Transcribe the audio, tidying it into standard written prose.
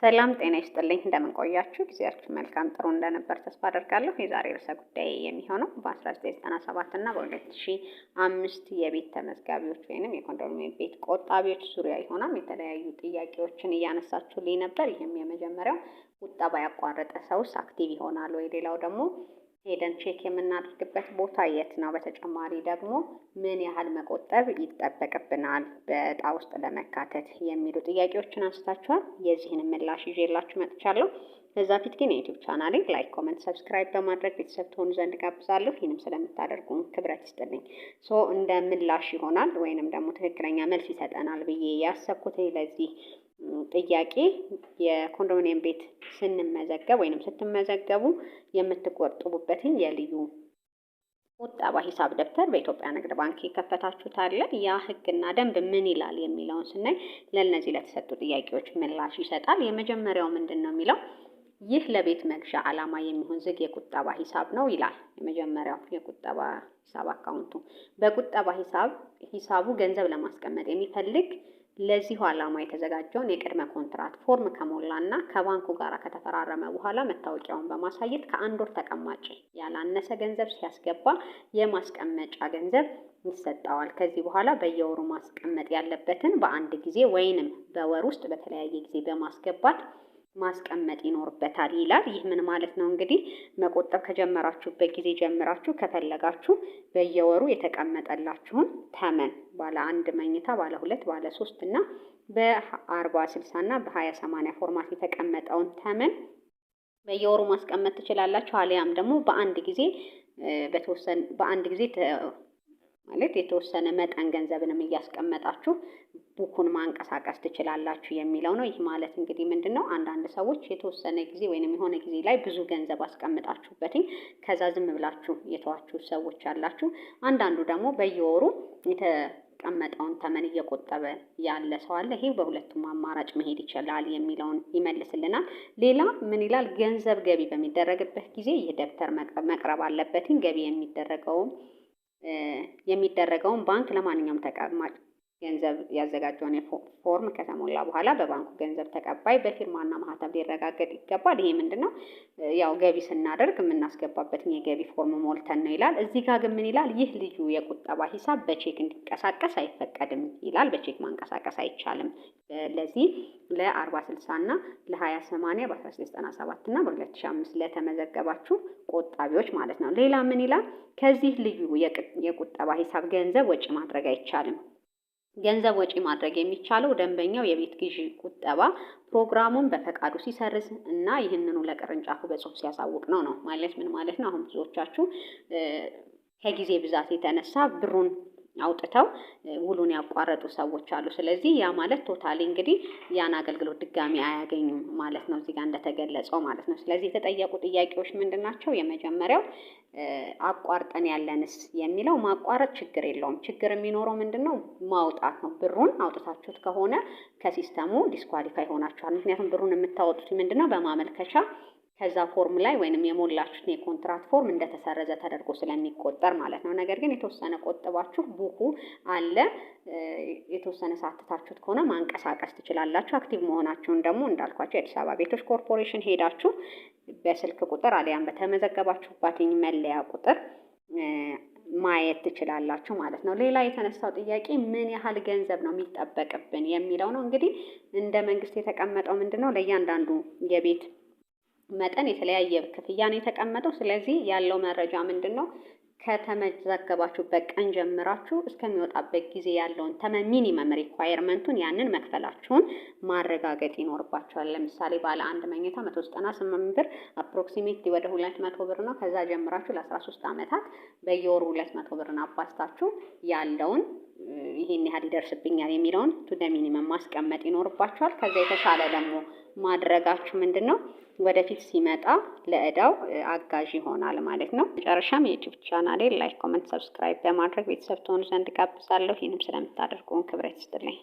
ሰላም ጤና ይስጥልኝ፣ እንደምን ቆያችሁ? ጊዜያችሁ መልካም ጥሩ እንደነበር ተስፋ አደርጋለሁ። የዛሬ ርዕሰ ጉዳይ የሚሆነው በ1997 እና በ2005 የቤት ተመዝጋቢዎች ወይንም የኮንዶሚኒየም ቤት ቆጣቢዎች ዙሪያ ይሆናል። የተለያዩ ጥያቄዎችን እያነሳችሁልኝ ነበር። ይህም የመጀመሪያው ቁጠባ ያቋረጠ ሰውስ active ይሆናል ወይ? ሌላው ደግሞ ሄደን check የምናደርግበት ቦታ የት ነው? በተጨማሪ ደግሞ ምን ያህል መቆጠብ ይጠበቅብናል በእጣ ውስጥ ለመካተት የሚሉ ጥያቄዎችን አንስታችኋል። የዚህን ምላሽ ይዤላችሁ መጥቻለሁ። ከዛ ፊት ግን የ YouTube ቻናሌን like፣ comment፣ subscribe በማድረግ ቤተሰብ ትሆኑ ዘንድ ጋብዛለሁ። ይህንም ስለምታደርጉ ክብረት ይስጥልኝ። So እንደ ምላሽ ይሆናል ወይንም ደግሞ ትክክለኛ መልስ ይሰጠናል ብዬ ያሰብኩት ለዚህ ጥያቄ የኮንዶሚኒየም ቤት ስንመዘገብ ወይንም ስትመዘገቡ የምትቆጥቡበትን የልዩ ቁጠባ ሂሳብ ደብተር በኢትዮጵያ ንግድ ባንክ የከፈታችሁት አለ። ያ ሕግና ደንብ ምን ይላል የሚለውን ስናይ ለእነዚህ ለተሰጡ ጥያቄዎች ምላሽ ይሰጣል። የመጀመሪያው ምንድን ነው የሚለው፣ ይህ ለቤት መግዣ ዓላማ የሚሆን ዝግ የቁጠባ ሂሳብ ነው ይላል። የመጀመሪያው የቁጠባ ሂሳብ አካውንቱ በቁጠባ ሂሳቡ ገንዘብ ለማስቀመጥ የሚፈልግ ለዚሁ ዓላማ የተዘጋጀውን የቅድመ ኮንትራት ፎርም ከሞላና ከባንኩ ጋር ከተፈራረመ በኋላ መታወቂያውን በማሳየት ከአንድ ወር ተቀማጭ ያላነሰ ገንዘብ ሲያስገባ የማስቀመጫ ገንዘብ ይሰጠዋል። ከዚህ በኋላ በየወሩ ማስቀመጥ ያለበትን በአንድ ጊዜ ወይንም በወር ውስጥ በተለያየ ጊዜ በማስገባት ማስቀመጥ ይኖርበታል ይላል። ይህ ምን ማለት ነው? እንግዲህ መቆጠብ ከጀመራችሁበት ጊዜ ጀምራችሁ ከፈለጋችሁ በየወሩ የተቀመጠላችሁን ተመን ባለ አንድ መኝታ፣ ባለ ሁለት፣ ባለ ሶስት እና በ40/60 እና በ20/80 format የተቀመጠውን ተመን በየወሩ ማስቀመጥ ትችላላችሁ። አሊያም ደግሞ በአንድ ጊዜ በተወሰነ በአንድ ጊዜ ማለት የተወሰነ መጠን ገንዘብንም እያስቀመጣችሁ book ኡን ማንቀሳቀስ ትችላላችሁ የሚለው ነው። ይህ ማለት እንግዲህ ምንድን ነው? አንዳንድ ሰዎች የተወሰነ ጊዜ ወይንም የሆነ ጊዜ ላይ ብዙ ገንዘብ አስቀምጣችሁበትኝ ከዛ ዝም ብላችሁ የተዋችሁ ሰዎች አላችሁ። አንዳንዱ ደግሞ በየወሩ የተቀመጠውን ተመን እየቆጠበ ያለ ሰው አለ። ይሄ በሁለቱም አማራጭ መሄድ ይችላል የሚለውን ይመልስልናል። ሌላ ምን ይላል? ገንዘብ ገቢ በሚደረግበት ጊዜ ይህ ደብተር መቅረብ አለበትኝ። ገቢ የሚደረገውን ባንክ ለማንኛውም ተቀማጭ ገንዘብ ያዘጋጀውን ፎርም ከተሞላ በኋላ በባንኩ ገንዘብ ተቀባይ በፊርማና ማህተም ሊረጋገጥ ይገባል። ይሄ ምንድን ነው? ያው ገቢ ስናደርግ የምናስገባበትን የገቢ ፎርም ሞልተን ነው ይላል። እዚህ ጋር ግን ምን ይላል? ይህ ልዩ የቁጠባ ሂሳብ በቼክ እንዲንቀሳቀስ አይፈቀድም ይላል። በቼክ ማንቀሳቀስ አይቻልም። ለዚህ ለ40/60 እና ለ20/80 በ1997 እና በ2005 ለተመዘገባችሁ ቆጣቢዎች ማለት ነው። ሌላ ምን ይላል? ከዚህ ልዩ የቁጠባ ሂሳብ ገንዘብ ወጪ ማድረግ አይቻልም። ገንዘብ ወጪ ማድረግ የሚቻለው ደንበኛው የቤት ግዢ ቁጠባ ፕሮግራሙን በፈቃዱ ሲሰርዝ እና ይህንኑ ለቅርንጫፉ በጽሁፍ ሲያሳውቅ ነው ነው ማለት ምን ማለት ነው? አሁን ብዙዎቻችሁ ከጊዜ ብዛት የተነሳ ብሩን አውጥተው ውሉን ያቋረጡ ሰዎች አሉ። ስለዚህ ያ ማለት totally እንግዲህ ያን አገልግሎት ድጋሚ አያገኙም ማለት ነው፣ እዚህ ጋር እንደተገለጸው ማለት ነው። ስለዚህ የተጠየቁ ጥያቄዎች ምንድን ናቸው? የመጀመሪያው አቋርጠን ያለንስ የሚለው፣ ማቋረጥ ችግር የለውም። ችግር የሚኖረው ምንድን ነው? ማውጣት ነው። ብሩን አውጥታችሁት ከሆነ ከ system ኡ disqualify ሆናችኋል። ምክንያቱም ብሩን የምታወጡት ምንድን ነው? በማመልከቻ ከዛ ፎርም ላይ ወይንም የሞላችሁትን የኮንትራት ፎርም እንደተሰረዘ ተደርጎ ስለሚቆጠር ማለት ነው። ነገር ግን የተወሰነ ቆጥባችሁ book ኡ አለ፣ የተወሰነ ሳትታችሁት ከሆነ ማንቀሳቀስ ትችላላችሁ። Active መሆናችሁን ደግሞ እንዳልኳችሁ የአዲስ አበባ ቤቶች ኮርፖሬሽን ሄዳችሁ በስልክ ቁጥር አሊያም በተመዘገባችሁባት መለያ ቁጥር ማየት ትችላላችሁ ማለት ነው። ሌላ የተነሳው ጥያቄ ምን ያህል ገንዘብ ነው የሚጠበቅብን የሚለው ነው። እንግዲህ እንደ መንግስት የተቀመጠው ምንድን ነው? ለእያንዳንዱ የቤት መጠን የተለያየ ክፍያ ነው የተቀመጠው። ስለዚህ ያለው መረጃ ምንድን ነው? ከተመዘገባችሁበት ቀን ጀምራችሁ እስከሚወጣበት ጊዜ ያለውን ተመን minimum requirement ኡን ያንን መክፈላችሁን ማረጋገጥ ይኖርባችኋል። ለምሳሌ ባለ አንድ መኝታ 198 ብር approximately ወደ 200 ብር ነው። ከዛ ጀምራችሁ ለ13 ዓመታት በየወሩ 200 ብርን አባዝታችሁ ያለውን ይሄን ያህል ይደርስብኛል የሚለውን to the minimum ማስቀመጥ ይኖርባችኋል። ከዛ የተሻለ ደግሞ ማድረጋችሁ ምንድን ነው፣ ወደፊት ሲመጣ ለእዳው አጋዥ ይሆናል ማለት ነው። መጨረሻም የ YouTube ቻናሌ like፣ comment፣ subscribe በማድረግ ቤተሰብ ትሆኑ ዘንድ ጋብዛለሁ። ይህንም ስለምታደርጉን ክብረት ይስጥልኝ።